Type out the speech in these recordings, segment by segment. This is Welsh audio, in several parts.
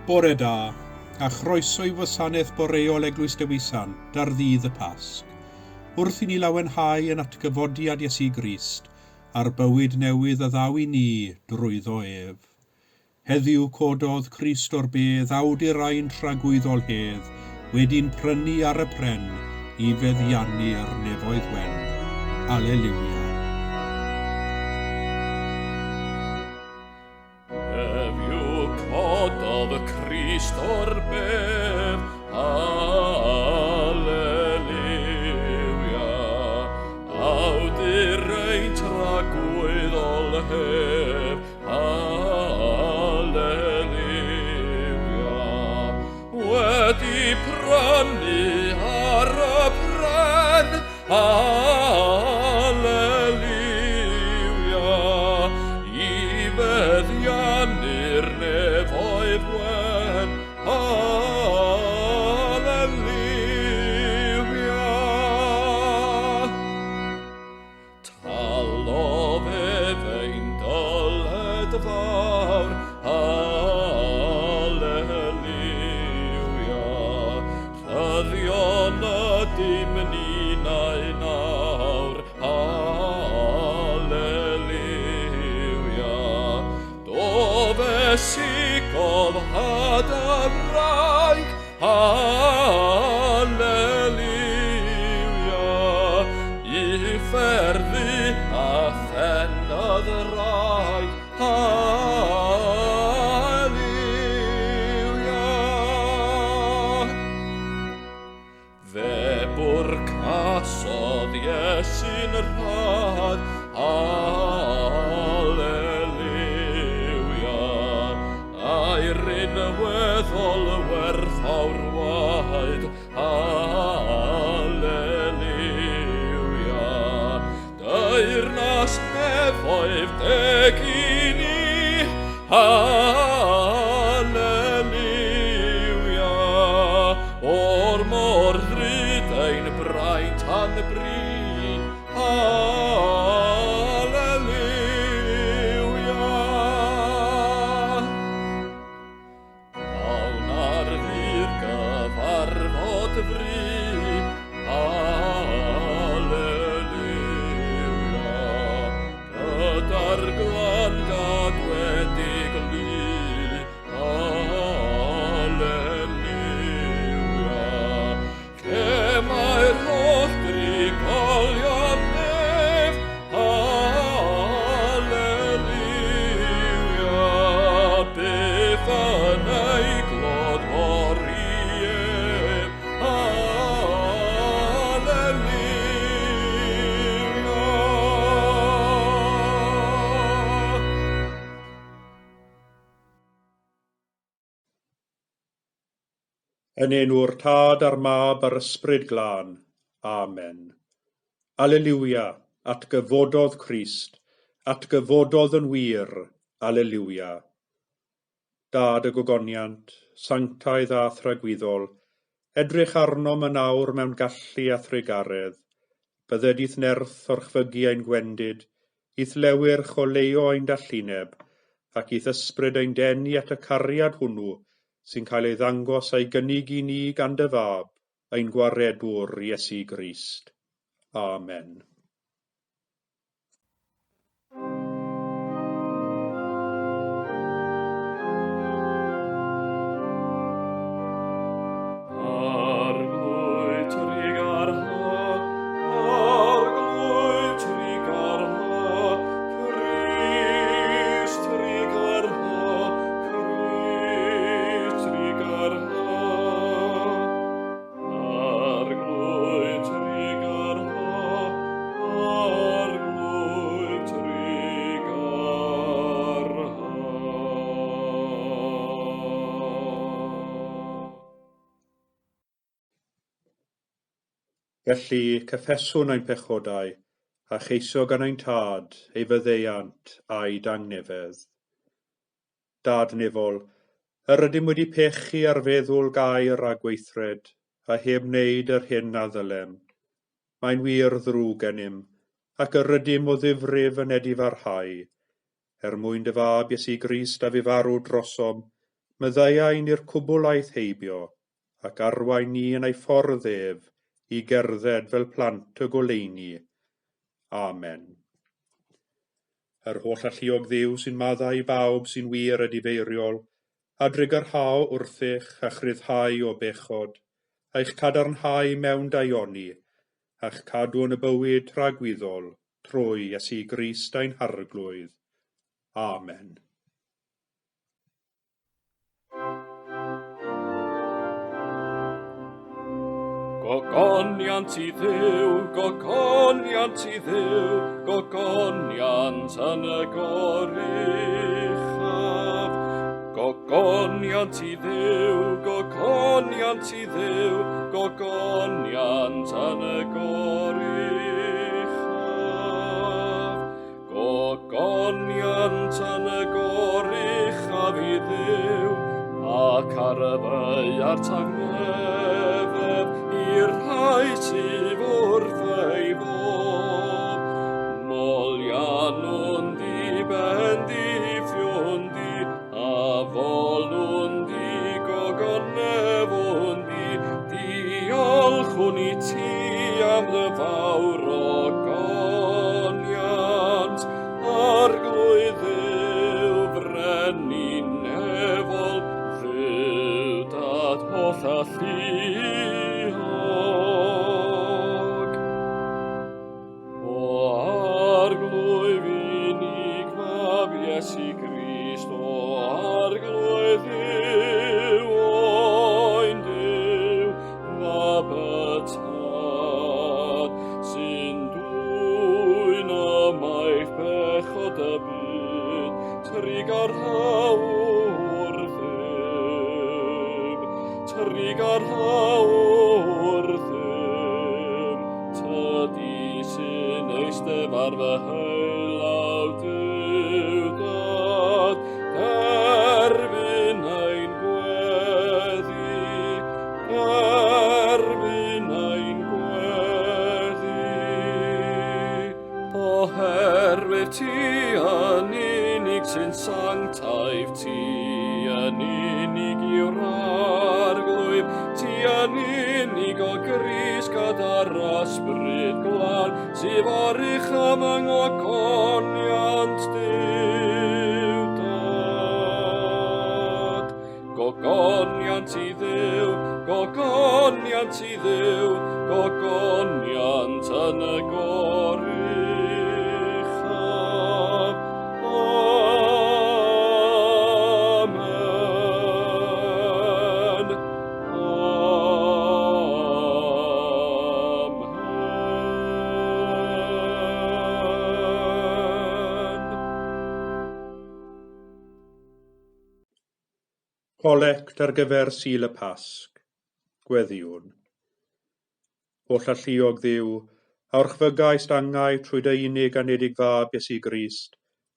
Bore da, a chroeso i wasanaeth boreol Eglwys Dewi Sant ar ddydd y Pasg, wrth i ni lawenhau yn atgyfodiad Iesu Grist a'r bywyd newydd a ddaw i ni drwyddo ef. Heddiw cododd Crist o'r bedd awdur ein tragwyddol hedd, wedi'n prynu ar y pren i feddiannu'r nefoedd wen. Aleliwia. Heddiw cododd Crist o'r bedd, Alleluia. Awdur ein tragwyddol hedd, Alleluia. Wedi prynu ar y pren, Alleluia. I feddiannu'r nefoedd wen, Alleluia. Talodd ef ein dyled fawr, Alleluia. Rhyddion ydym ninnau nawr, Alleluia. Do fe sigodd had y wraig, Alleluia. Ufferddu a phen y ddraig, Alleluia. Fe bwrcasodd Iesu'n rhad, Alleluia. A'i rinweddol werthfawr waed, Alleluia. Deyrnas nefoedd deg i ni, Alleluia. O'r môr ddrud ein braint a'n bri, Alleluia. Awn ar fyr gyfarfod fri, Alleluia. Gyda'r glan gadwedig lu, Alleluia. Lle mae'r holl drigolion nef, Alleluia. Byth yn ei glodfori ef, Alleluia. Yn enw'r Tad a'r Mab a'r Ysbryd Glân. Amen. Aleliwia, atgyfododd Crist, atgyfododd yn wir. Aleliwia. Dad y gogoniant, sanctaidd a thragwyddol, edrych arnom yn awr mewn gallu a thrugaredd. Bydded i'th nerth orchfygu ein gwendid, i'th lewyrch oleuo ein dallineb, ac i'th ysbryd ein denu at y cariad hwnnw sy'n cael ei ddangos a'i gynnig i ni gan dy fab, ein gwaredwr Iesu Grist. Amen. Arglwydd trugarha, Arglwydd trugarha, Crist trugarha, Crist trugarha. Arglwydd trugarha, Arglwydd trugarha. Felly, cyffeswn ein pechodau, a cheisio gan ein Tad ei faddeuant a'i dangnefedd. Dad nefol, yr ydym wedi pechu ar feddwl gair a gweithred, a heb wneud yr hyn a ddylem. Mae'n wir ddrwg gennym, ac yr ydym o ddifrif yn edifarhau. Er mwyn dy fab Iesu Grist a fu farw drosom, Maddeuai ni'r cwbl aeth heibio, ac arwain ni yn ei ffordd ef i gerdded fel plant y goleuni. Amen. Yr holl alluog Dduw sy'n maddau i bawb sy'n wir edifeiriol, a drugarhao wrthych a chryfhau o bechod, a'ch cadarnhau mewn daioni, a'ch cadw yn y bywyd tragwyddol, trwy Iesu Grist ein Harglwydd. Amen. Gogoniant i Dduw, gogoniant i Dduw, gogoniant yn y goruchaf. Gogoniant i Dduw, gogoniant i Dduw, gogoniant yn y goruchaf. Gogoniant yn y goruchaf i Dduw, ac ar y ddaear tangnefedd i'r rhai sydd wrth ei fodd. Moliannwn di, bendithiwn di, a folwn di, gogonefwn di, diolchwn i ti am dy fawr ogoniant, Arglwydd Dduw, Frenin nefol, Dduw Dad holl alluog. O Arglwydd unig Fab Iesu Grist, o Arglwydd Dduw, Oen Duw, Mab y Tad, sy'n dwyn ymaith bechod y byd, trugarhau wrthym, trugarhau wrthym, tydi sy'n eistedd ar fy heulaw Duw Dad, derbyn ein gweddi, derbyn ein gweddi. Oherwydd ti yn unig sy'n sanctaidd, ti yn unig yw'r Arglwydd, ti yn unig o Grist gyda'r Ysbryd Glân, sydd oruchaf yng ngogoniant Duw Dad. Gogoniant i Dduw, gogoniant i Dduw, gogoniant yn y goruchaf. Amen. Amen. Colect ar gyfer Sul y Pasg. Gweddïwn. Holl alluog Dduw, a orchfygaist angau trwy dy unig anedig Fab Iesu Grist,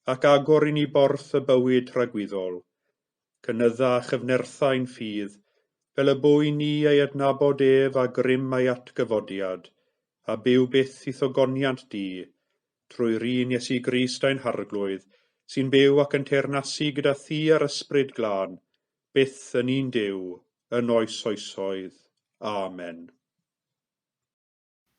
ac agor i ni borth y bywyd tragwyddol. Cynydda a chyfnertha ein ffydd, fel y bo i ni ei adnabod ef a grym ei atgyfodiad, a byw byth i'th ogoniant di, trwy'r un Iesu Grist ein Harglwydd, sy'n byw ac yn teyrnasu gyda thi a'r Ysbryd Glân, byth yn un Duw, yn oes oesoedd. Amen.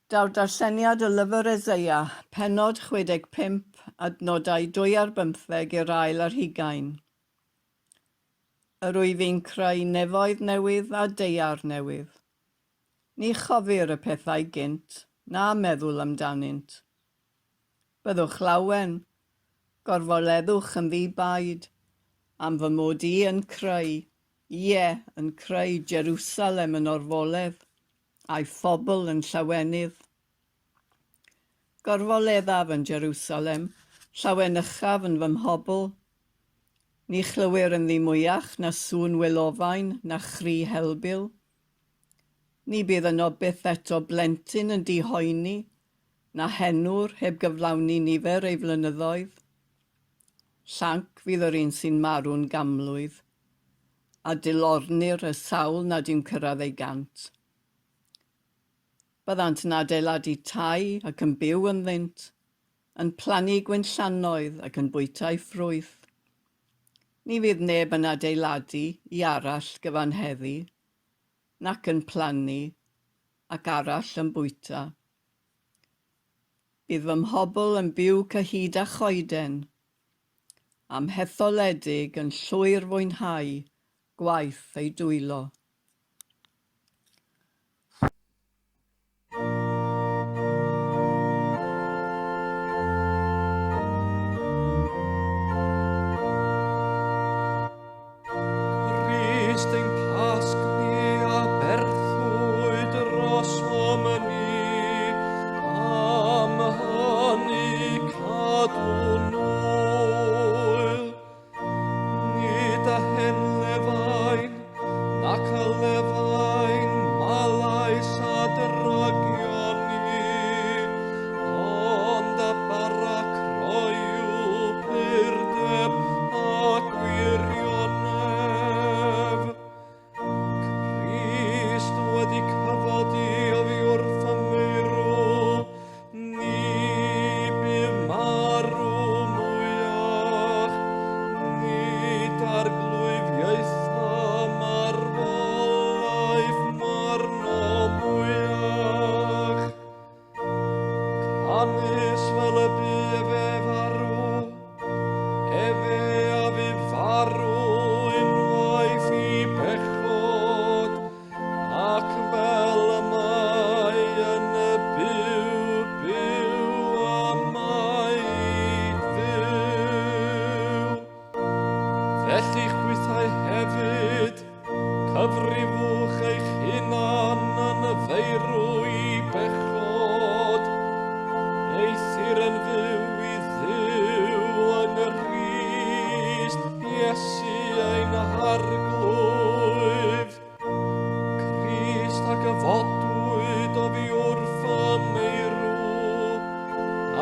Daw'r darlleniad o lyfr Eseia, pennod 65, adnodau 2 ar bymtheg i'r ail ar hugain. Yr wyf i'n creu nefoedd newydd a daear newydd. Ni chofir y pethau gynt, na meddwl amdanynt. Byddwch lawen, gorfoleddwch yn ddi-baid, am fy mod i yn creu, ie, yn creu Jerwsalem yn orfoledd, a'i phobl yn llawenydd. Gorfoleddaf yn Jerwsalem, llawenychaf yn fy mhobl. Ni chlywir ynddi mwyach na sŵn wylofain na chri helbul. Ni bydd yno byth eto blentyn yn dihoeni, na henwr heb gyflawni nifer ei flynyddoedd. Llanc fydd yr un sy'n marw'n gamlwydd, a dilornir y sawl nad yw'n cyrraedd ei gant. Byddant yn adeiladu tai ac yn byw ynddynt, yn plannu gwinllannoedd ac yn bwyta'u ffrwyth. Ni fydd neb yn adeiladu i arall gyfanheddu, nac yn plannu, ac arall yn bwyta. Bydd fy mhobl yn byw cyhyd â choeden, a'm hetholedig yn llwyr fwynhau gwaith eu dwylo. Crist ein Pasg ni a berthwyd drosom ni, am hynny cadw nwyl. Nid a hen lefain, nac a lefain malais a drygion ni, ond a bara croyw purdeb a gwirionedd. Crist wedi cyfodi oddi wrth y meirw, Ni bydd marw mwyach, nid arglwyddiaetha marwolaeth marno mwyach. Canys fel y bu efe farw, Efe a fu farw unwaith i bechod, ac fel y mae yn y byw, byw am ei Dduw. Felly chwithau hefyd, cyfrifwch eich hunan yn feirw i bechod, eithr yn fyw i Dduw yng Nghrist Iesu ein Harglwydd. Crist a gyfodwyd oddi wrth y meirw,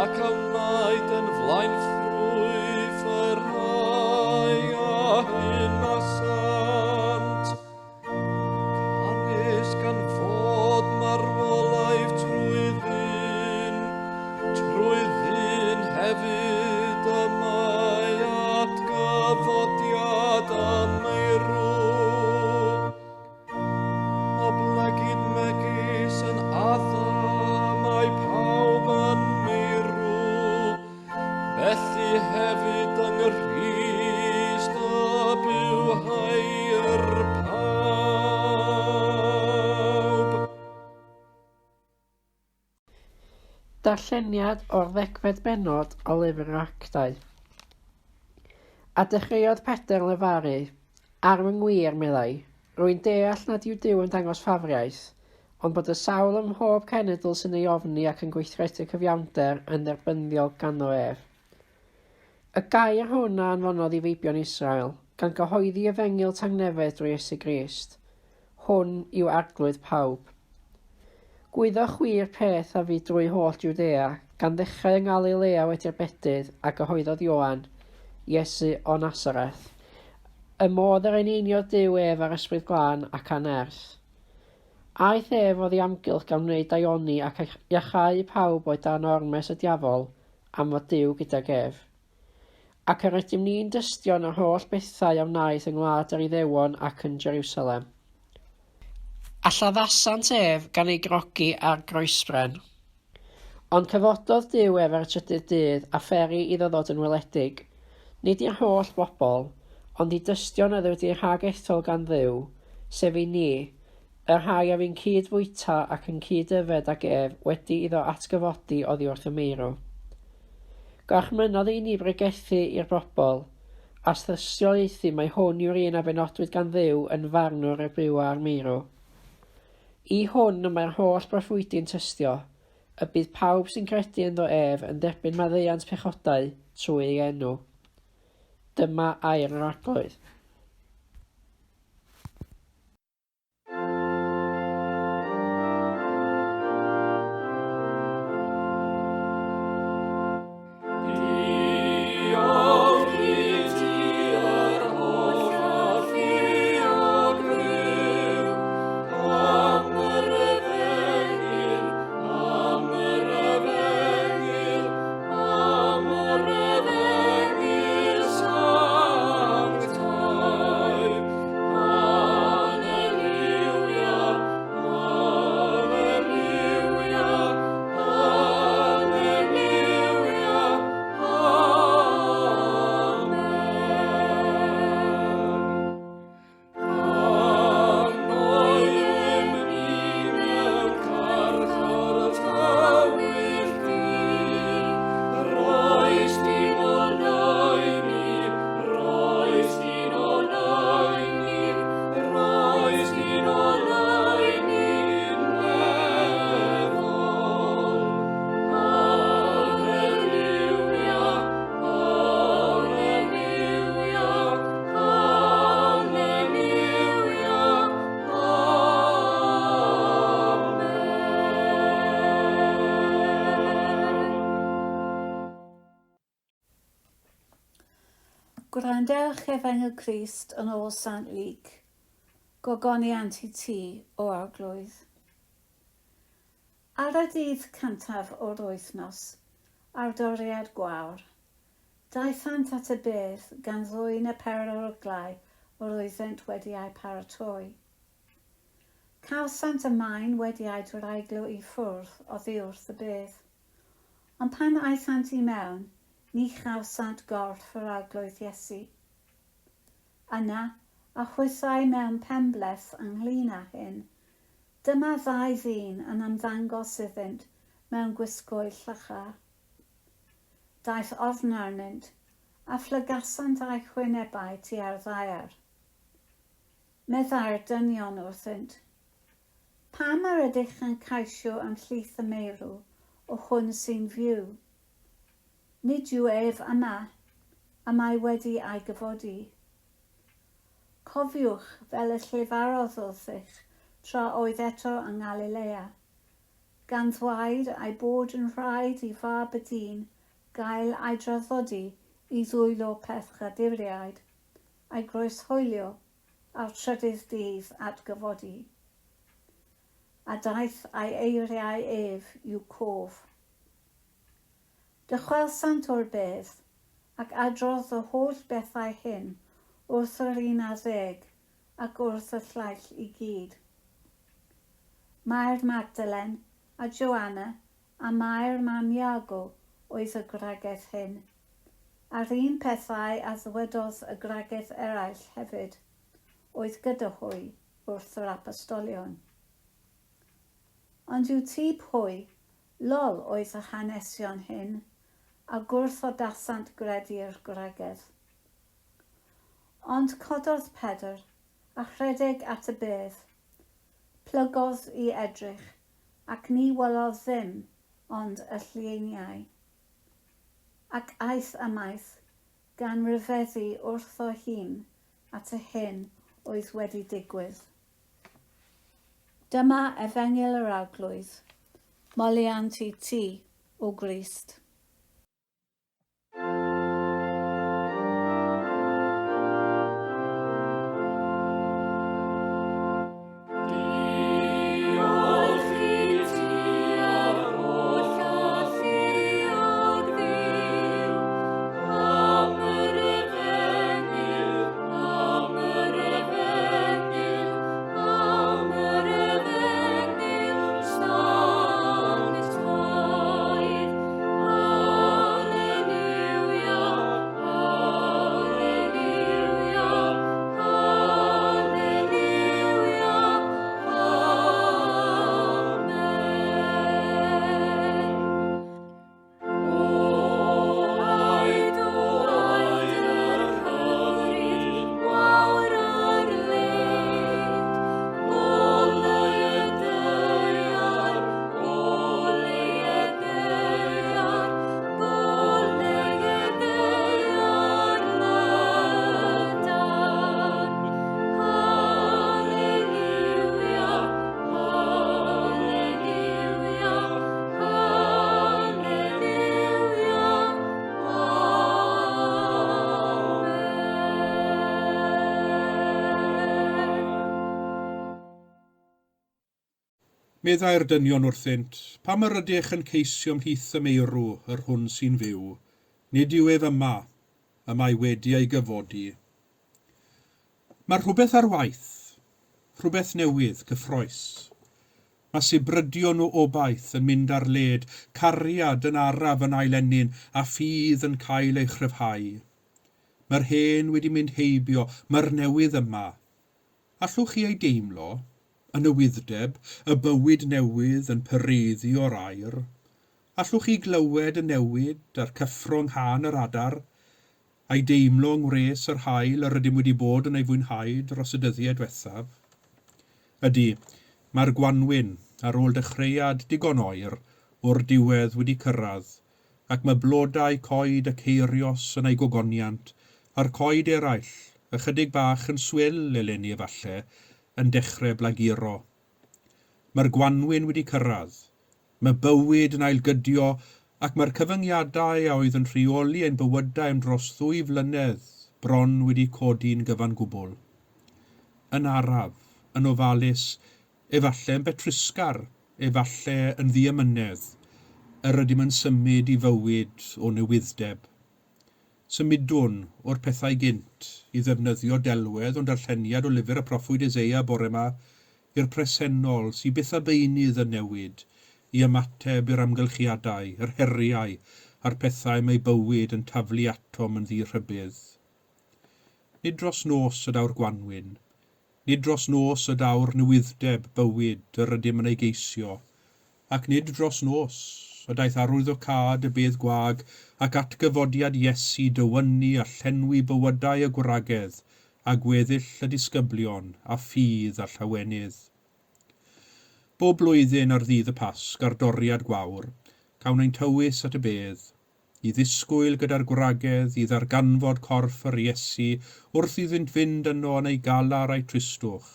ac a wnaed yn flaenffrwyth y rhai a hunasant. Canys gan fod marwolaeth trwy ddyn, trwy ddyn hefyd y mae atgyfodiad y meirw. Oblegid megis yn Adda mae pawb yn meirw, felly hefyd yng Nghrist y bywheir pawb. Darlleniad o'r ddegfed bennod o Lyfr yr Actau. A dechreuodd Pedr lefaru, Ar fy ngwir, meddai, rwy'n deall nad yw Duw yn dangos ffafriaeth, ond bod y sawl ym mhob cenedl sy'n ei ofni ac yn gweithredu cyfiawnder yn dderbyniol ganddo ef. Y gair hwn a anfonodd i feibion Israel, gan gyhoeddi efengyl tangnefedd drwy Iesu Grist, Hwn yw Arglwydd pawb. Gwyddoch chwi'r peth a fu drwy holl Jwdea, gan ddechrau yng Ngalilea wedi'r bedydd a gyhoeddodd Ioan, Iesu o Nasareth. Y modd yr eneiniodd Duw ef â'r Ysbryd Glân ac â nerth. Aeth ef oddi amgylch gan wneud daioni ac iacháu pawb oedd dan ormes y diafol, am fod Duw gydag ef. Ac yr ydym ni'n dystion o'r holl bethau a wnaeth yng ngwlad yr Iddewon ac yn Jeriwsalem. A lladdasant ef gan ei grogi ar groesbren. Ond cyfododd Duw ef ar y trydydd dydd, a pheri iddo ddod yn weledig, nid i'r holl bobl, ond i dystion oedd wedi eu rhag-ethol gan Dduw, sef i ni, y rhai a fu'n cyd-fwyta ac yn cyd-yfed ag ef wedi iddo atgyfodi oddi wrth y meirw. Gorchmynnodd i ni bregethu i'r bobl, a thystiolaethu mai hwn yw'r un a benodwyd gan Dduw yn farnwr y byw a'r meirw. I hwn y mae'r holl broffwydi'n tystio, y bydd pawb sy'n credu ynddo ef yn derbyn maddeuant pechodau trwy ei enw. Dyma air yr Arglwydd. Diolch i ti yr holl alluog Dduw, am yr efengyl, am yr efengyl, am yr efengyl sanctaidd. Gwrandewch Efengyl Crist yn ôl Sant Luc, Gogoniant i ti, O Arglwydd. Ar y dydd cyntaf o'r wythnos, ar doriad gwawr, daethant at y bedd gan ddwyn y peraroglau yr oeddent wedi eu paratoi. Cawsant y maen wedi ei dreiglo i ffwrdd oddi wrth y bedd. Ond pan aethant i mewn, ni chawsant gorff yr Arglwydd Iesu. Yna, a hwythau mewn penbleth ynglŷn â hyn, dyma ddau ddyn yn ymddangos iddynt mewn gwisgoedd llachar. Daeth ofn arnynt, a phlygasant eu hwynebau tua'r ddaear. Meddai'r dynion wrthynt, Pam yr ydych yn ceisio ymhlith y meirw o hwn sy'n fyw? Nid yw ef yma, y mae wedi ei gyfodi. Cofiwch fel y llefarodd wrthych tra oedd eto yng Ngalilea, gan ddweud ei bod yn rhaid i Fab y Dyn gael ei draddodi i ddwylo pechaduriaid, a'i groeshoelio, a'r trydydd dydd atgyfodi. A daeth ei eiriau ef i'w cof. Dychwelsant o'r bedd, ac adrodd y holl bethau hyn wrth yr un ar ddeg ac wrth y llaill i gyd. Mair Magdalen, a Joanna, a Mair mam Iago oedd y gwragedd hyn. A'r un pethau a ddywedodd y gwragedd eraill hefyd, oedd gyda hwy wrth yr apostolion. Ond i'w tyb hwy, lol oedd y hanesion hyn, a gwrthodasant gredu'r gwragedd. Ond cododd Pedr, a rhedeg at y bedd. Plygodd i edrych, ac ni welodd ddim ond y llieiniau. Ac aeth ymaith, gan ryfeddu wrtho hun at y hyn oedd wedi digwydd. Dyma Efengyl yr Arglwydd. Moliant i ti, O Grist. Diolch i ti yr holl alluog Dduw, am yr efengyl, am yr efengyl, am yr efengyl sanctaidd. Alleluia, alleluia, alleluia, amen. O oed, o oed yr hyfryd gwawr ar led, Goleu y ddaear, goleu y ddaear, goleu y ddaear lydan. Haleluia, haleluia, haleluia, amen. Meddai'r dynion wrthynt, Pam yr ydych yn ceisio ymhlith y meirw yr hwn sy'n fyw? Nid yw ef yma, y mae wedi ei gyfodi. Mae rhywbeth ar waith, rhywbeth newydd, cyffrous. Mae sibrydion o obaith yn mynd ar led, cariad yn araf yn ailennyn, a ffydd yn cael ei chryfhau. Mae'r hen wedi mynd heibio, mae'r newydd yma. Allwch chi ei deimlo? Y newydd-deb, y bywyd newydd yn pereiddio'r aer? Allwch chi glywed y newid a'r cyffro yng nghân yr adar? A'i deimlo yng ngwres yr haul yr ydym wedi bod yn ei fwynhau dros y dyddiau dwethaf? Ydy, mae'r gwanwyn, ar ôl dechreuad digon oer, o'r diwedd wedi cyrraedd, ac mae blodau coed y ceirios yn eu gogoniant, a'r coed eraill, ychydig bach yn swil eleni efalle, yn dechre blaguro. Mae'r gwanwyn wedi cyrraedd. Mae bywyd yn ailgydio ac mae'r cyfyngiadau a oedd yn rheoli ein bywydau am dros ddwy flynedd bron wedi codi'n gyfan gwbl. Yn araf, yn ofalus, efallai yn betrusgar, efallai yn ddiamynedd, yr ydym yn symud i fywyd o newydd-deb. Symudwn o'r pethau gynt i ddefnyddio delwedd o'n darlleniad o lyfr y proffwyd Eseia bore 'ma i'r presennol sy byth a beunydd yn newid, i ymateb i'r amgylchiadau, yr heriau a'r pethau mae bywyd yn taflu atom yn ddi-rhybudd. Nid dros nos y daw'r gwanwyn. Nid dros nos y daw'r newydd-deb bywyd yr ydym yn ei geisio. Ac nid dros nos y daeth arwyddocâd y bedd gwag ac atgyfodiad Iesu dywynnu a llenwi bywydau y gwragedd a gweddill y disgyblion â ffydd a llawenydd. Bob blwyddyn ar ddydd y Pasg ar doriad gwawr, cawn ein tywys at y bedd, i ddisgwyl gyda'r gwragedd i ddarganfod corff yr Iesu wrth iddynt fynd yno yn eu galar a'u tristwch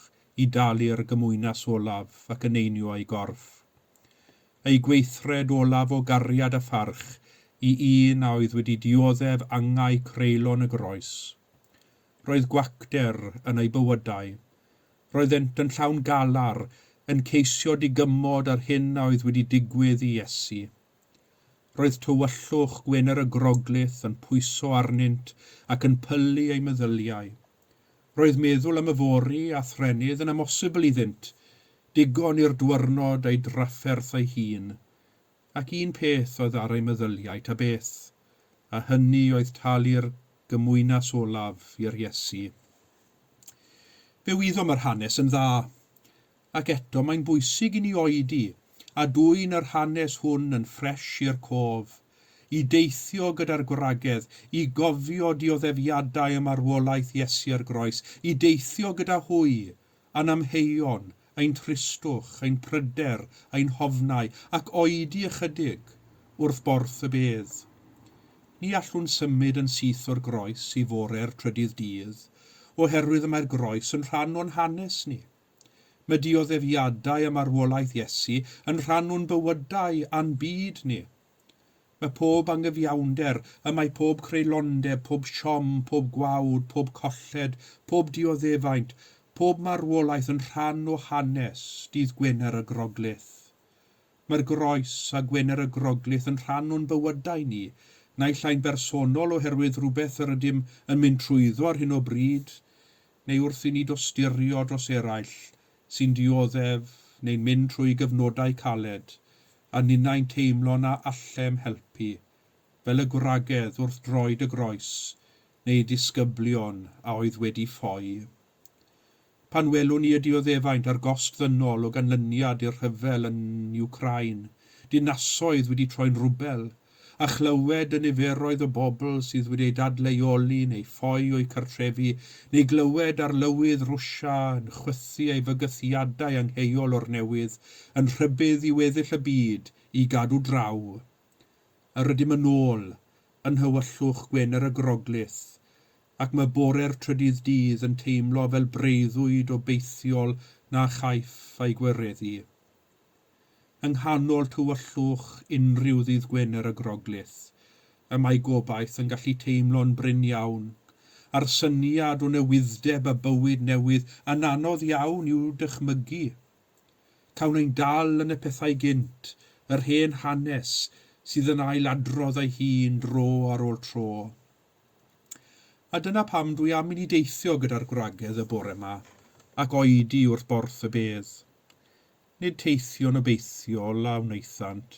i dalu'r gymwynas olaf ac eneinio ei gorff. Eu gweithred olaf o gariad a pharch i un a oedd wedi dioddef angau creulon y groes. Roedd gwacter yn eu bywydau. Roeddent yn llawn galar, yn ceisio digymod â'r hyn a oedd wedi digwydd i Iesu. Roedd tywyllwch Gwener y Groglith yn pwyso arnynt ac yn pylu eu meddyliau. Roedd meddwl am yfory a thrennydd yn amhosibl iddynt, digon i'r dwyrnod ei drafferth ei hun. Ac un peth oedd ar eu meddyliau ta beth, a hynny oedd talu'r gymwynas olaf i'r Iesu. Fe wyddom yr hanes yn dda, ac eto mae'n bwysig i ni oedi a dwyn yr hanes hwn yn ffresh i'r cof, i deithio gyda'r gwragedd, i gofio dioddefiadau a marwolaeth Iesu ar groes, i deithio gyda hwy, a'n amheuon, ein tristwch, ein pryder, ein hofnau, ac oedi ychydig wrth borth y bedd. Ni allwn symud yn syth o'r groes i fore'r trydydd dydd, oherwydd y mae'r groes yn rhan o'n hanes ni. Mae dioddefiadau a marwolaeth Iesu yn rhan o'n bywydau a'n byd ni. Mae pob angyfiawnder, y mae pob creulondeb, pob siom, pob gwawd, pob colled, pob dioddefaint, pob marwolaeth yn rhan o hanes dydd Gwener y Groglith. Mae'r groes a Gwener y Groglith yn rhan o'n bywydau ni, naill ai'n bersonol oherwydd rhywbeth yr ydym yn mynd trwyddo ar hyn o bryd, neu wrth i ni dosturio dros eraill sy'n dioddef neu'n mynd trwy gyfnodau caled, a ninnau'n teimlo na allem helpu, fel y gwragedd wrth droed y groes, neu disgyblion a oedd wedi ffoi. Pan welwn ni y dioddefaint a'r gost ddynol o ganlyniad i'r rhyfel yn Wcráin, dinasoedd wedi troi'n rwbel, a chlywed y niferoedd o bobl sydd wedi eu dadleoli neu ffoi o'u cartrefi, neu glywed arlywydd Rwsia yn chwythu ei fygythiadau angheuol o'r newydd, yn rhybudd i weddill y byd i gadw draw. Yr ydym yn ôl yn nhywyllwch Gwener y Groglith, ac mae bore'r trydydd dydd yn teimlo fel breuddwyd obeithiol na chaiff ei gwireddu. Yng nghanol tywyllwch unrhyw ddydd Gwener y Groglith, y mae gobaith yn gallu teimlo'n brin iawn, a'r syniad o newydd-deb a bywyd newydd yn anodd iawn i'w dychmygu. Cawn ein dal yn y pethau gynt, yr hen hanes sydd yn ail-adrodd ei hun dro ar ôl tro. A dyna pam dwi am i ni deithio gyda'r gwragedd y bore 'ma, ac oedi wrth borth y bedd. Nid teithio'n obeithiol a wnaethant,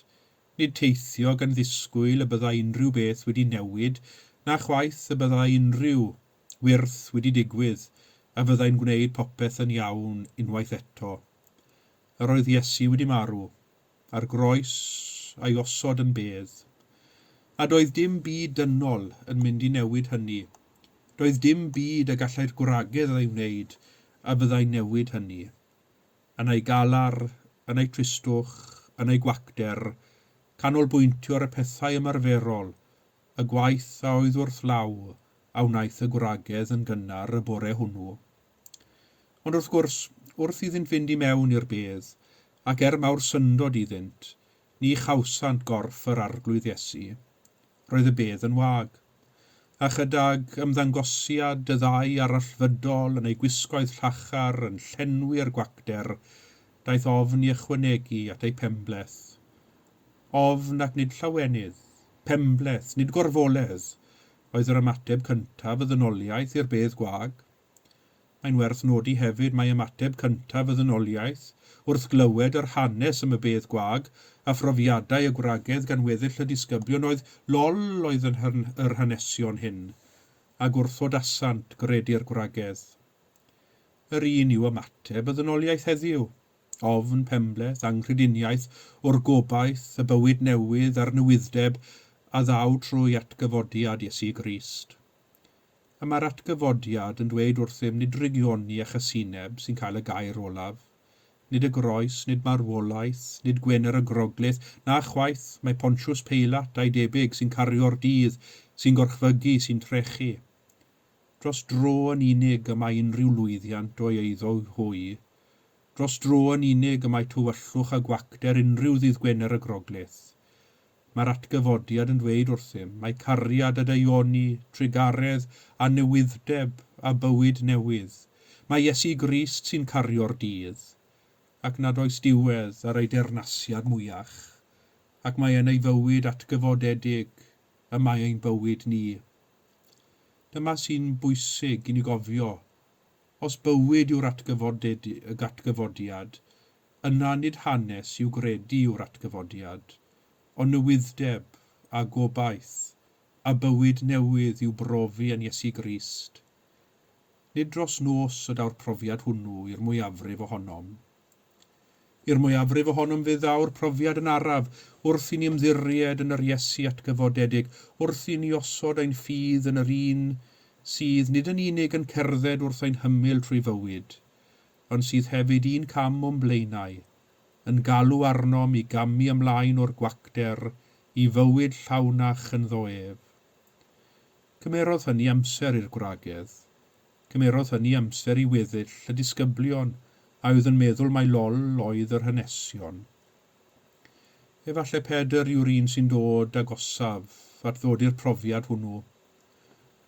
nid teithio gan ddisgwyl y byddai unrhyw beth wedi newid, na chwaith y byddai unrhyw wyrth wedi digwydd a fyddai'n gwneud popeth yn iawn unwaith eto. Yr oedd Iesu wedi marw, a'r groes a'i osod yn bedd. A doedd dim byd dynol yn mynd i newid hynny. Doedd dim byd y gallai'r gwragedd ei wneud a fyddai'n newid hynny. Yn ei galar, yn ei tristwch, yn ei gwacter, canolbwyntio ar y pethau ymarferol, y gwaith a oedd wrth law a wnaeth y gwragedd yn gynnar y bore hwnnw. Ond wrth gwrs, wrth iddynt fynd i mewn i'r bedd, ac er mawr syndod iddynt, ni chawsant gorff yr Arglwydd Iesu. Roedd y bedd yn wag. A chydag ymddangosiad y ddau arallfydol yn eu gwisgoedd llachar yn llenwi'r gwacter, daeth ofn i ychwanegu at eu penbleth. Ofn ac nid llawenydd, penbleth, nid gorfoledd, oedd yr ymateb cyntaf y ddynoliaeth i'r bedd gwag. Mae'n werth nodi hefyd mai ymateb cyntaf y ddynoliaeth, wrth glywed yr hanes am y bedd gwag a phrofiadau y gwragedd gan weddill y disgyblion oedd lol oedd yn yr hanesion hyn, a gwrthodasant gredu'r gwragedd. Yr un yw ymateb y ddynoliaeth heddiw. Ofn, penbleth, anghrediniaeth o'r gobaith, y bywyd newydd a'r newydd-deb a ddaw trwy atgyfodiad Iesu Grist. Y mae'r atgyfodiad yn dweud wrthym nid drygioni a chasineb sy'n cael y gair olaf, nid y groes, nid marwolaeth, nid Gwener y Groglith, na chwaith mae Pontius Peilat a'i debyg sy'n cario'r dydd, sy'n gorchfygu, sy'n trechu. Dros dro yn unig y mae unrhyw lwyddiant o'i eiddo hwy. Dros dro yn unig y mae tywyllwch a gwacter unrhyw ddydd Gwener y Groglith. Mae'r atgyfodiad yn dweud wrthym mai cariad a daioni, trugaredd a newydd-deb a bywyd newydd, mai Iesu Grist sy'n cario'r dydd, ac nad oes diwedd ar ei deyrnasiad mwyach, ac mai yn ei fywyd atgyfodedig y mae ein bywyd ni. Dyma sy'n bwysig i ni gofio, os bywyd yw'r atgyfodiad, Yna nid hanes i'w gredu yw'r atgyfodiad, ond newydd-deb a gobaith a bywyd newydd i'w brofi yn Iesu Grist. Nid dros nos y daw'r profiad hwnnw i'r mwyafrif ohonom. I'r mwyafrif ohonom fe ddaw'r profiad yn araf, wrth i ni ymddiried yn yr Iesu atgyfodedig, wrth i ni osod ein ffydd yn yr un sydd nid yn unig yn cerdded wrth ein hymyl trwy fywyd, ond sydd hefyd un cam o'n blaenau, yn galw arnom i gamu ymlaen o'r gwacter i fywyd llawnach ynddo ef. Cymerodd hynny amser i'r gwragedd. Cymerodd hynny amser i weddill y disgyblion a oedd yn meddwl mai lol oedd yr hanesion. Efallai Pedr yw'r un sy'n dod agosaf at ddod i'r profiad hwnnw.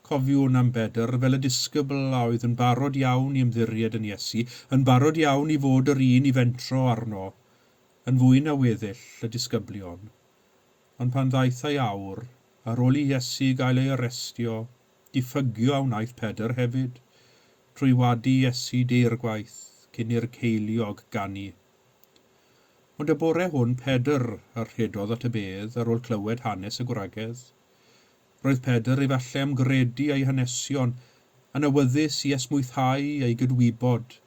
Cofiwn am Bedr fel y disgybl a oedd yn barod iawn i ymddiried yn Iesu, yn barod iawn i fod yr un i fentro arno, yn fwy na weddill y disgyblion. Ond pan ddaeth ei awr, ar ôl i Iesu gael ei arestio, diffygio a wnaeth Pedr hefyd, trwy wadu Iesu deirgwaith cyn i'r ceiliog ganu. Ond y bore hwn Pedr a rhedodd at y bedd ar ôl clywed hanes y gwragedd. Roedd Pedr efallai am gredu ei hanesion, yn awyddus i esmwythau ei gydwybod,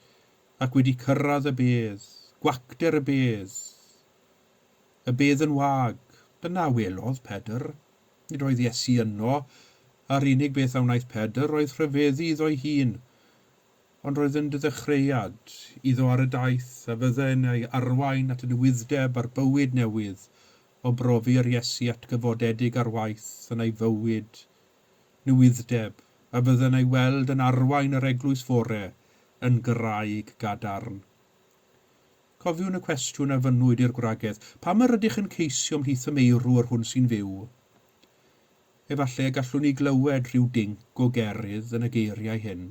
ac wedi cyrraedd y bedd, gwacter y bedd. Y bedd yn wag, dyna welodd Pedr. Nid oedd Iesu yno, a'r unig beth a wnaeth Pedr oedd rhyfeddu iddo'i hun. Ond roedd yn ddechreuad iddo ar y daith a fydde'n ei arwain at y newydd-deb a'r bywyd newydd o brofi'r Iesu atgyfodedig ar waith yn ei fywyd, newydd-deb a fydde'n ei weld yn arwain yr eglwys fore yn graig gadarn. Cofiwn y cwestiwn a fynnwyd i'r gwragedd, Pam yr ydych yn ceisio ymhlith y meirw yr hwn sy'n fyw? Efallai y gallwn ni glywed rhyw dinc o gerydd yn y geiriau hyn.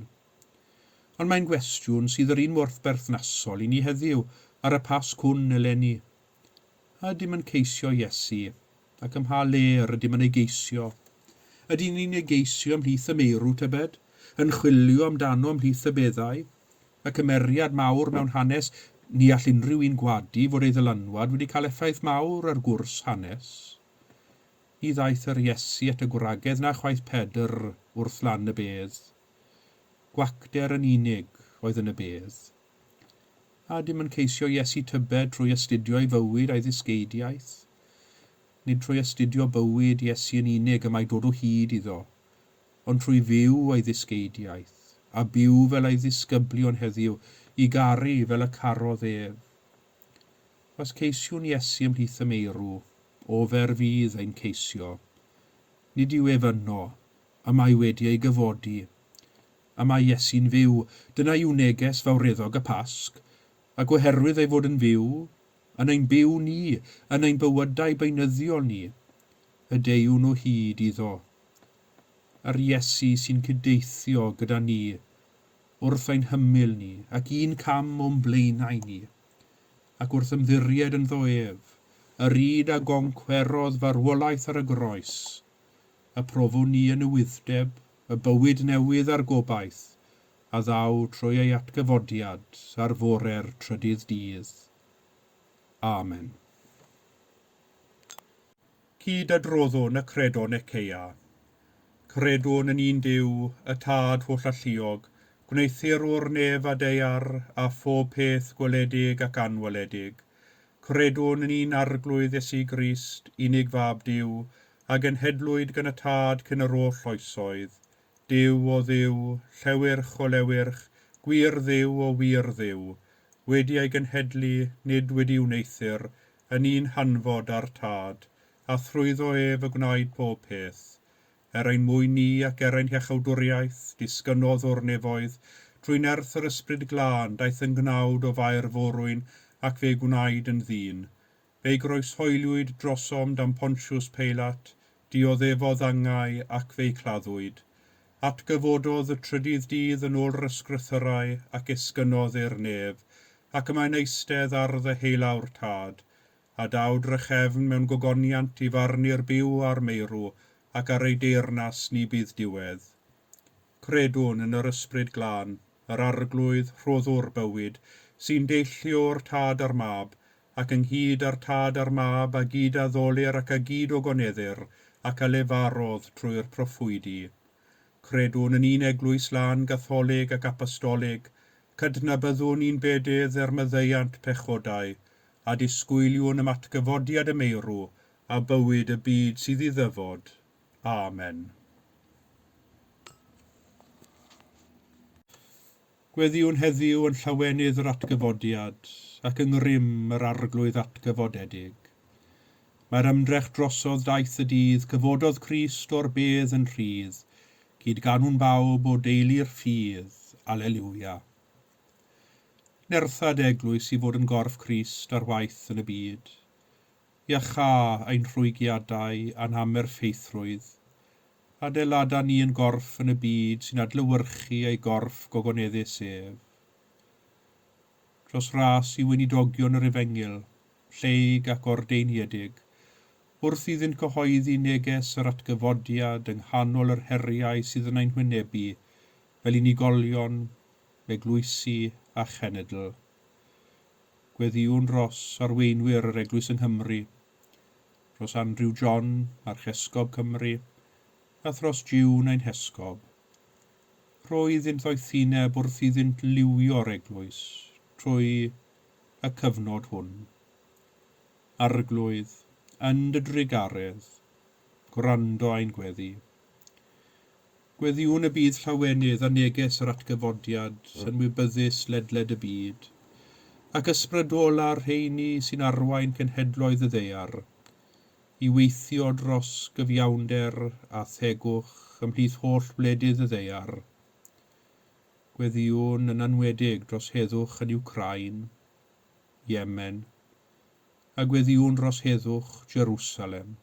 Ond mae'n gwestiwn sydd yr un mor berthnasol i ni heddiw, ar y Pasg hwn eleni. A ydym yn ceisio Iesu, ac ym mha le yr ydym yn ei geisio? Ydyn ni'n ei geisio ymhlith y meirw, tybed? Yn chwilio amdano ymhlith y beddau? Y cymeriad mawr mewn hanes, ni all unrhyw un gwadu fod ei ddylanwad wedi cael effaith mawr ar gwrs hanes. Ni ddaeth yr Iesu at y gwragedd na chwaith Pedr wrth lan y bedd. Gwacter yn unig oedd yn y bedd. A ydym yn ceisio Iesu tybed trwy astudio ei fywyd a'i ddysgeidiaeth? Nid trwy astudio bywyd Iesu yn unig y mae dod o hyd iddo, ond trwy fyw ei ddysgeidiaeth, a byw fel ei ddisgyblion heddiw, i garu fel y carodd ef. Os ceisiwn Iesu ymhlith y meirw, ofer fydd ein ceisio. Nid yw ef yno, y mae wedi ei gyfodi. Y mae Iesu'n fyw, dyna yw neges fawreddog y Pasg, ac oherwydd ei fod yn fyw, yn ein byw ni, yn ein bywydau beunyddiol ni, y deuwn o hyd iddo. A'r Iesu sy'n cyddeithio gyda ni wrth ein hymyl ni ac un cam o'n blaenau ni, ac wrth ymddiried ynddo ef, yr un a goncwerodd farwolaeth ar y groes, y profwn ni y newydd-deb, y bywyd newydd a'r gobaith a ddaw trwy ei atgyfodiad ar fore'r trydydd dydd. Amen. Cyd-adroddwn y Credo Nicaea. Credwn yn un Duw, y Tad hollalluog, gwneuthurwr nef a daear, a phob peth gweledig ac anweledig. Credwn yn un Arglwydd Iesu Grist, unig Fab Duw, a genhedlwyd gan y Tad cyn yr oll oesoedd. Duw o Dduw, llewyrch o lewyrch, gwir Dduw o wir Dduw, wedi ei genhedlu, nid wedi wneuthur, yn un hanfod â'r Tad, a thrwyddo ef y gwnaed pob peth. Er ein mwyn ni ac er ein hiachawdwriaeth, disgynnodd o'r nefoedd, trwy nerth yr Ysbryd Glân, daeth yn gnawd o Fair Forwyn ac fe gwnaed yn ddyn. Fe'i groeshoeliwyd drosom dan Pontius Peilat, dioddefodd angau ac fe'i claddwyd. Atgyfododd y trydydd dydd yn ôl yr Ysgrythyrau ac esgynnodd i'r nef, ac y mae'n eistedd ar ddeheulaw'r Tad. A daw drachefn mewn gogoniant i farnu'r byw a'r meirw, ac ar ei deyrnas ni bydd diwedd. Credwn yn yr Ysbryd Glân, yr Arglwydd, Rhoddwr bywyd, sy'n deillio o'r Tad a'r Mab, ac ynghyd â'r Tad a'r Mab a gyd-addolir ac a gyd-ogoneddir, ac a lefarodd trwy'r proffwydi. Credwn yn un Eglwys lân Gatholig ac Apostolig, cydnabyddwn un bedydd er maddeuant pechodau, a disgwyliwn am atgyfodiad y meirw a bywyd y byd sydd i ddyfod. Amen. Gweddïwn heddiw yn llawenydd yr atgyfodiad ac yng ngrym yr Arglwydd atgyfodedig. Mae'r ymdrech drosodd daeth y dydd, cyfododd Crist o'r bedd yn rhydd, cyd ganwn bawb o deulu'r ffydd, Aleliwia. Nertha dy eglwys i fod yn gorff Crist ar waith yn y byd. Iachâ ein rhwygiadau a'n hamherffeithrwydd. Adeilada ni yn gorff yn y byd sy'n adlewyrchu ei gorff gogoneddus ef. Dros ras i weinidogion yr Efengyl, lleyg ac ordeiniedig, wrth iddynt gyhoeddi neges yr atgyfodiad yng nghanol yr heriau sydd yn ein hwynebu fel unigolion, eglwysi a chenedl. Gweddïwn dros arweinwyr yr Eglwys yng Nghymru, dros Andrew John, Archesgob Cymru, a thros June ein Hesgob. Rho iddynt ddoethineb wrth iddynt liwio'r Eglwys trwy y cyfnod hwn. Arglwydd, yn dy drugaredd, gwrando ein gweddi. Gweddïwn y bydd llawenydd a neges yr atgyfodiad yn wybyddus ledled y byd, ac ysbrydola'r rheini sy'n arwain cenhedloedd y ddaear i weithio dros gyfiawnder a thegwch ymhlith holl wledydd y ddaear. Gweddïwn yn anwedig dros heddwch yn Wcráin, Yemen, a gweddïwn dros heddwch Jerusalem.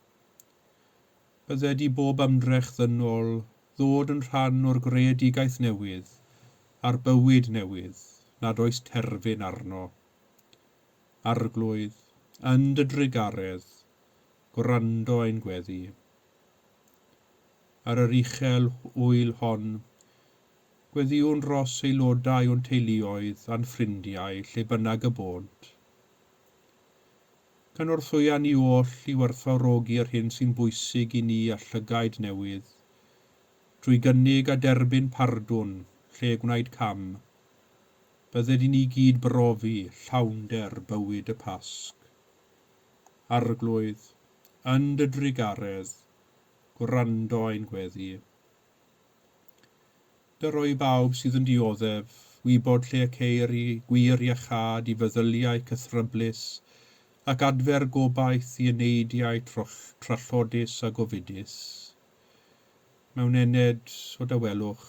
Bydded i bob ymdrech ddynol ddod yn rhan o'r greadigaeth newydd a'r bywyd newydd nad oes terfyn arno. Arglwydd, yn dy drugaredd, gwrando ein gweddi. Ar yr uchel ŵyl hon, gweddïwn dros aelodau o'n teuluoedd a'n ffrindiau lle bynnag y bônt. Cynorthwya ni oll i werthfawrogi'r hyn sy'n bwysig i ni â llygaid newydd, trwy gynnig a derbyn pardwn lle gwnaed cam. Bydded i ni gyd brofi llawnder bywyd y Pasg. Arglwydd, yn dy drugaredd, gwrando ein gweddi. Dy roi i bawb sydd yn dioddef wybod lle y ceir i gwir iachâd i feddyliau cythryblus ac adfer gobaith i eneidiau trallodus a gofidus. Mewn ened o dawelwch,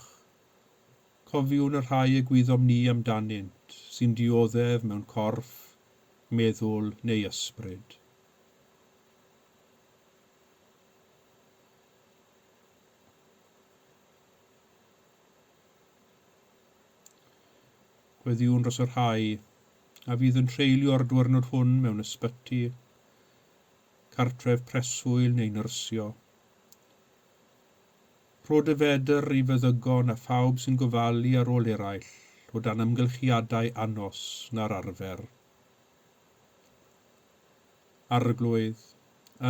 cofiwn y rhai y gwyddom ni amdanynt sy'n dioddef mewn corff, meddwl neu ysbryd. Gweddïwn dros y rhai a fydd yn treulio'r diwrnod hwn mewn ysbyty, cartref preswyl neu nyrsio. Rho dy fedr i feddygon a phawb sy'n gofalu ar ôl eraill o dan amgylchiadau anos na'r arfer. Arglwydd,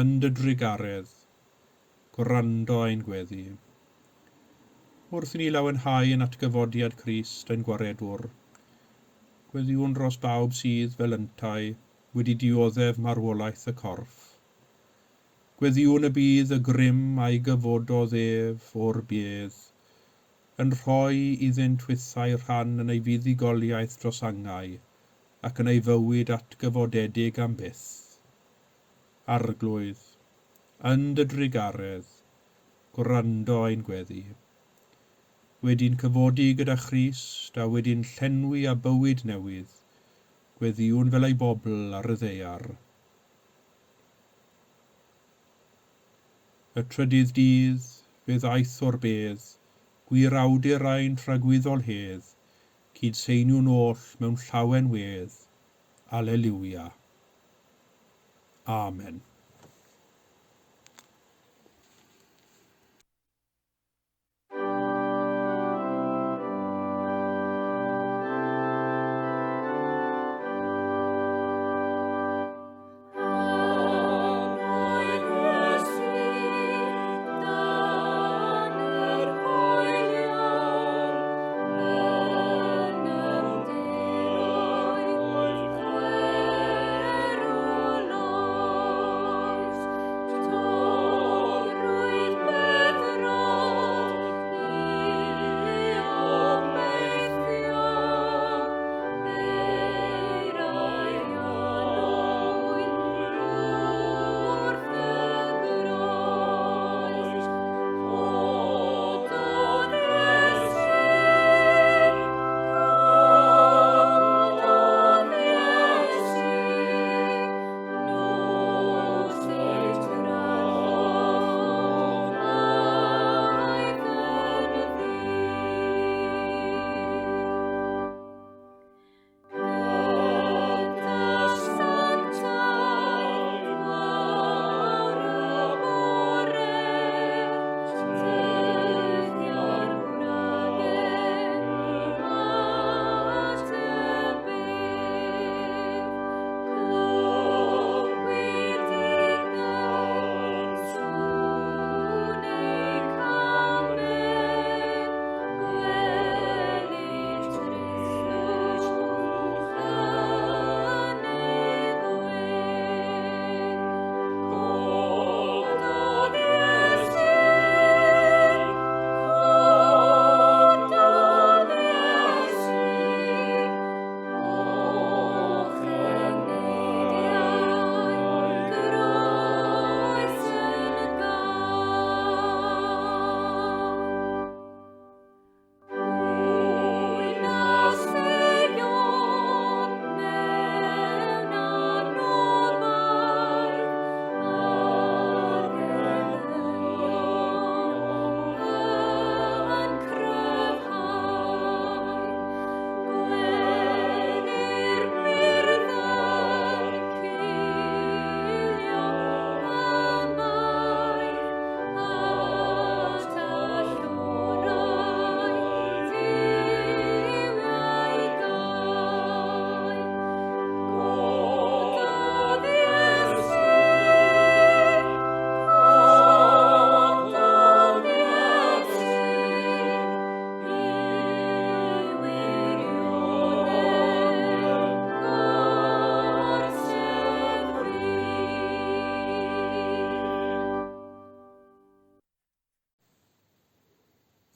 yn dy drugaredd, gwrando ein gweddi. Wrth i ni lawenhau yn atgyfodiad Crist ein Gwaredwr, gweddïwn dros bawb sydd, fel yntau, wedi dioddef marwolaeth y corff. Gweddïwn y bydd y grym a'i gyfododd ef o'r bedd yn rhoi iddynt hwythau rhan yn ei fuddugoliaeth dros angau ac yn ei fywyd atgyfodedig am byth. Arglwydd, yn dy drugaredd, gwrando ein gweddi. Wedi'n cyfodi gyda Christ a wedi'n llenwi â bywyd newydd, gweddïwn fel ei bobl ar y ddaear. Y trydydd dydd, fe ddaeth o'r bedd, gwir awdur ein tragwyddol hedd, cyd-seiniwn oll mewn llawen wedd. Aleliwia. Amen.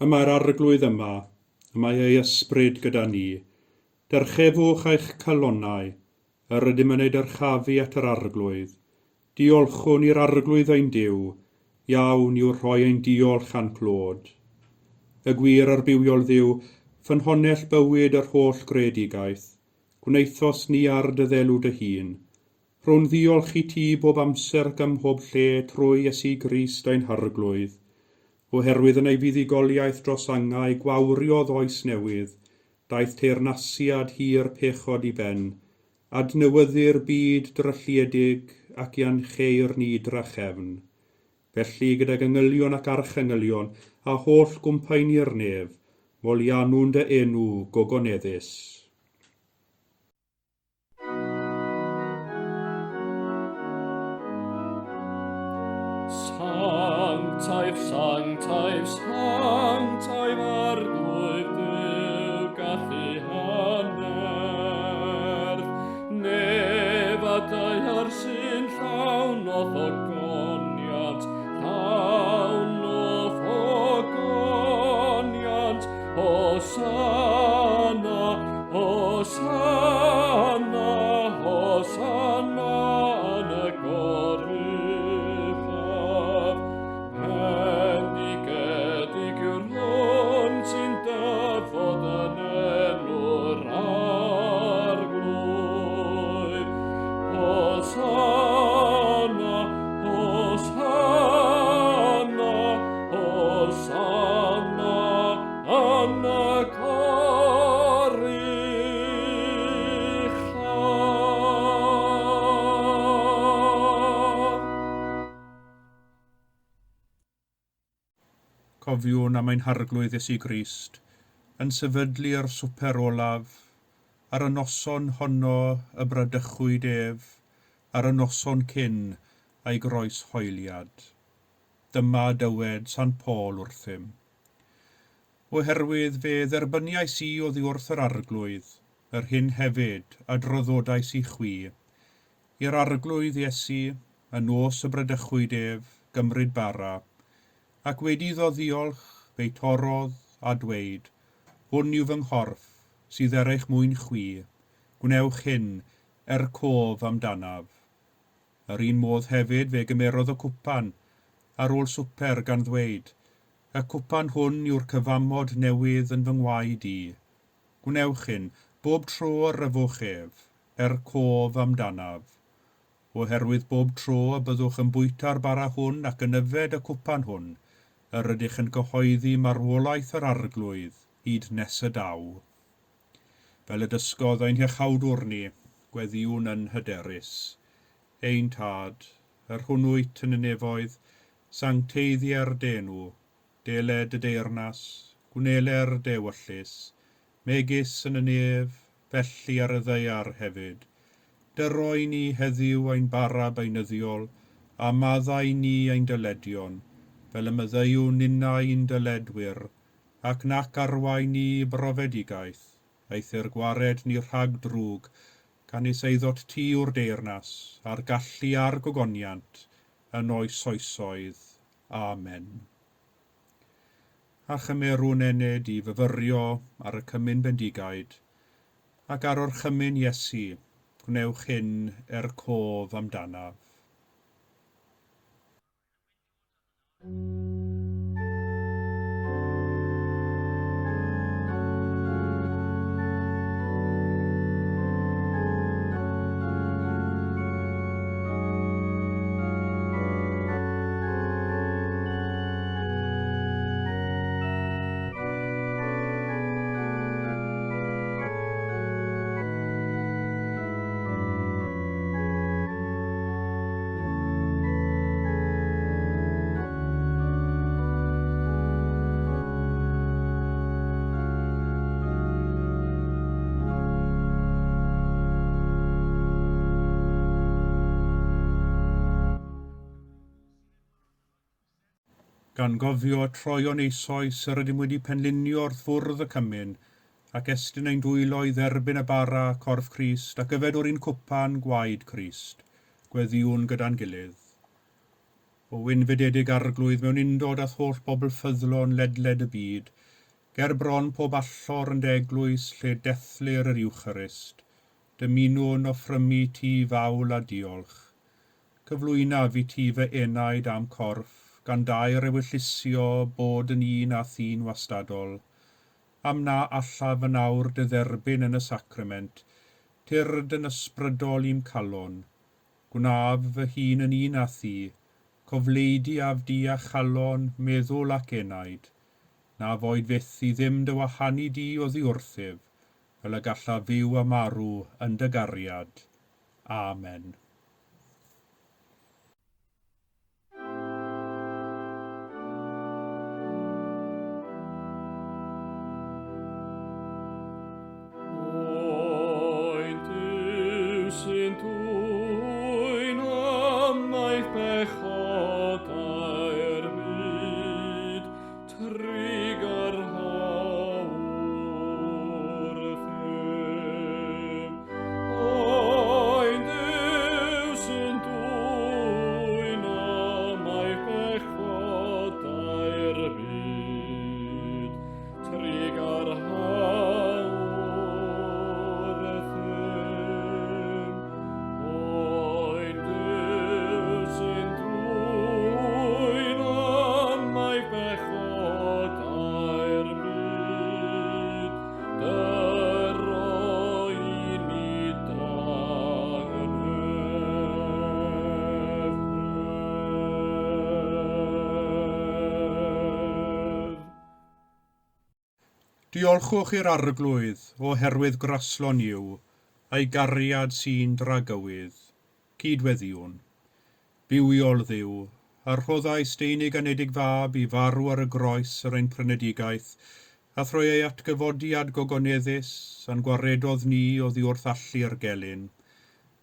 Y mae'r Arglwydd yma, y mae ei ysbryd gyda ni. Dyrchefwch eich calonnau, yr ydym yn eu dyrchafu at yr Arglwydd. Diolchwn i'r Arglwydd ein Duw, iawn yw rhoi ein diolch a'n clod. Y gwir a'r bywiol Dduw, ffynhonnell bywyd yr holl greadigaeth, gwnaethost ni ar dy ddelw dy hun. Rhown ddiolch i ti bob amser ac ym mhob lle trwy Iesu Grist ein Harglwydd. Oherwydd yn ei fuddugoliaeth dros angau gwawriodd oes newydd, Daeth teyrnasiad hir pechod i ben, adnewyddu'r byd drylliedig ac iancheir ni drachefn. Felly gydag angylion ac archangylion a holl gwmpaeni'r nef, moliannwn dy enw gogoneddus. Sanctaidd, sanctaidd, sanctaidd Arglwydd Duw, gallu hannerth. Nef a daear sy'n llawn o'th ogoniant, llawn o'th ogoniant, Hosanna, Hosanna, Hosanna yn y goruchaf. Bendigedig yw'r hwn sy'n dyfod yn enw'r Arglwydd. Hosanna, Hosanna, Hosanna yn y goruchaf. Cofiwn am ein Harglwydd Iesu Grist, yn sefydlu'r swper olaf, ar y noson honno y bradychwyd ef, ar y noson cyn a'i groeshoeliad. Dyma dywed Sant Paul wrthym. Oherwydd fe dderbyniais i oddi wrth yr Arglwydd, yr hyn hefyd a draddodais i chwi, i'r Arglwydd Iesu, y nos y bradychwyd ef, gymryd bara, ac wedi iddo ddiolch, fe'i torrodd, a dweud, Hwn yw fy nghorff, sydd er eich mwyn chwi, gwnewch hyn er cof amdanaf. Yr un modd hefyd fe gymerodd y cwpan, ar ôl swper, gan ddweud, Y cwpan hwn yw'r cyfamod newydd yn fy ngwaed i. Gwnewch hyn, bob tro yr yfwch ef, er cof amdanaf. Oherwydd bob tro y byddwch yn bwyta'r bara hwn ac yn yfed y cwpan hwn, yr ydych yn cyhoeddi marwolaeth yr Arglwydd hyd nes y daw. Fel y dysgodd ein Hiachawdwr ni, gweddïwn yn hyderus. Ein Tad, yr hwn wyt yn y nefoedd, sancteiddier d'enw, deled dy deyrnas, gwneler d'ewyllys, megis yn y nef, felly ar y ddaear hefyd. Dyroi ni heddiw ein bara beunyddiol, a maddau ni ein dyledion, fel y maddeuwn ninnau i'n dyledwyr, ac nac arwain ni i brofedigaeth, eithr gwared ni rhag drwg, canys eiddot ti yw'r deyrnas, a'r gallu a'r gogoniant, yn oes oesoedd. Amen. A chymerwn ennyd i fyfyrio ar y cymun bendigaid, ac ar orchymyn Iesu, gwnewch hyn er cof amdanaf. Gan gofio troeon eisoes yr ydym wedi penlinio wrth fwrdd y cymun, ac estyn ein dwylo i dderbyn y bara, corff Crist, ac yfed o'r un cwpan, gwaed Crist, gweddïwn gyda'n gilydd. O wynfydedig Arglwydd mewn undod â'th holl bobl ffyddlon ledled y byd, ger bron pob allor yn dy eglwys lle dethlir yr Iwcharist, dymunwn offrymu ti fawl a diolch. Cyflwynaf i ti fy enaid a'm corff, gan daer ewyllysio bod yn un â thi'n wastadol. Am na allaf yn awr dy dderbyn yn y sacrament, tyrd yn ysbrydol i'm calon. Gwnaf fy hun yn un â thi, cofleidiaf di â chalon, meddwl ac enaid. Na foed fyth i ddim dy wahanu di oddi wrthyf. fel y gallaf fyw a marw yn dy gariad. Amen. Oen Duw sy'n dwyn ymaith bechodau'r byd, trugarha wrthym. Oen Duw sy'n dwyn ymaith bechodau'r byd, trugarha wrthym. Oen Duw sy'n dwyn ymaith bechodau'r byd, dyro i ni dangnefedd. Diolchwch i'r Arglwydd oherwydd graslon yw, a'i gariad sy'n dragywydd. Cydweddiwn. Bywiol Dduw, a rhoddais dy unig anedig fab i farw ar y groes ar ein prynedigaeth, a thrwy ei atgyfodiad gogoneddus, a'n gwaredodd ni oddi wrth allu'r gelyn.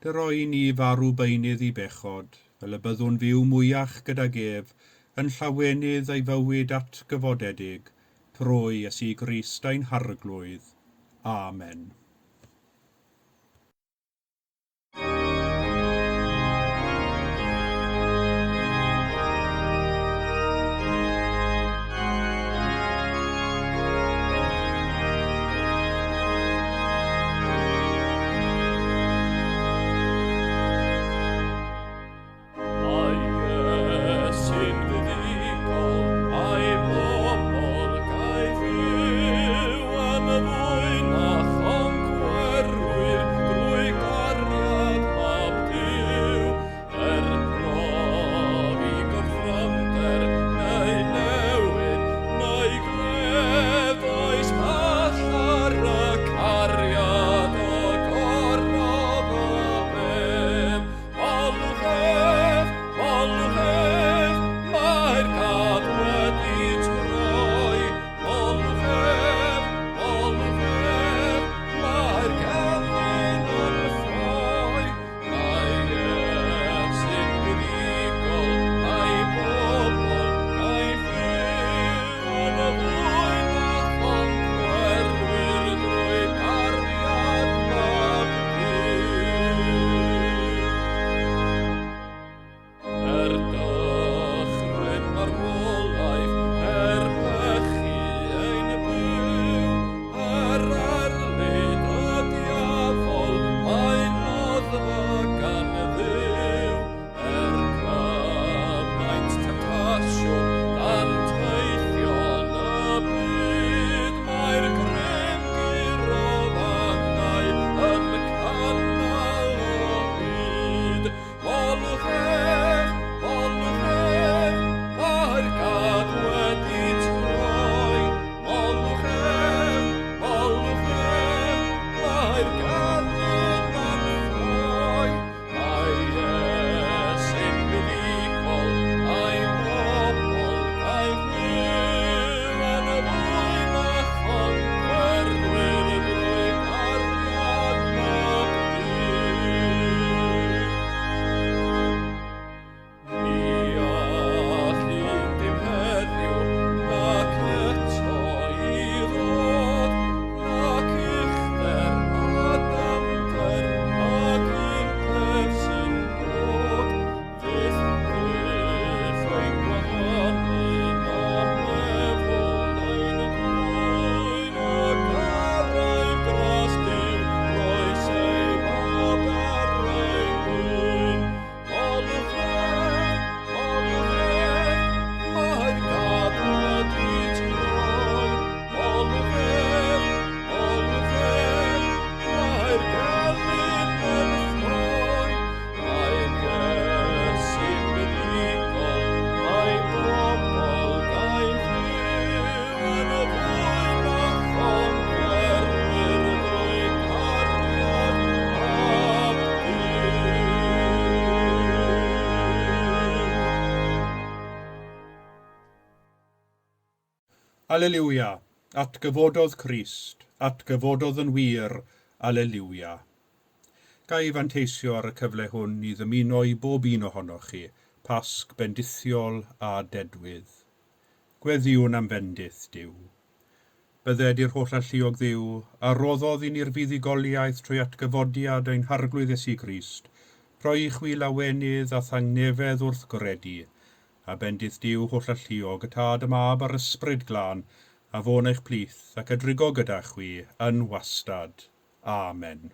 Dyro i ni farw beunydd i bechod, fel y byddwn fyw mwyach gydag ef, yn llawenydd ei fywyd atgyfodedig, trwy Iesu Grist ein Harglwydd. Amen. Mae Iesu'n fuddugol, a'i bobl gaiff fyw yn fwy na choncwerwyr drwy gariad Mab Duw. Er profi gorthrymder neu newyn neu gledd, oes pall ar y cariad o gorodd y bedd. Molwch ef, molwch ef, mae'r gad wedi troi. Molwch ef, molwch ef, mae'r gelyn yn ffoi. Mae ef sy'n fuddugol, a'i bobl gaiff fyw yn fwy na choncwerwyr drwy gariad Mab Duw. Aleliwia, atgyfododd Crist, atgyfododd yn wir, aleliwia. Ga i fanteisio ar y cyfle hwn i ddymuno i bob un ohonoch chi Pasg bendithiol a dedwydd. Gweddïwn am fendith Duw. Bydded i'r holl alluog Dduw, a roddodd i ni'r fuddugoliaeth trwy atgyfodiad ein Harglwydd Iesu Grist, rhoi i chwi lawenydd a thangnefedd wrth gredu, a bendith Duw holl alluog, y Tad, y Mab a'r Ysbryd Glân, a fo'n eich plith ac a drigo gyda chwi yn wastad. Amen.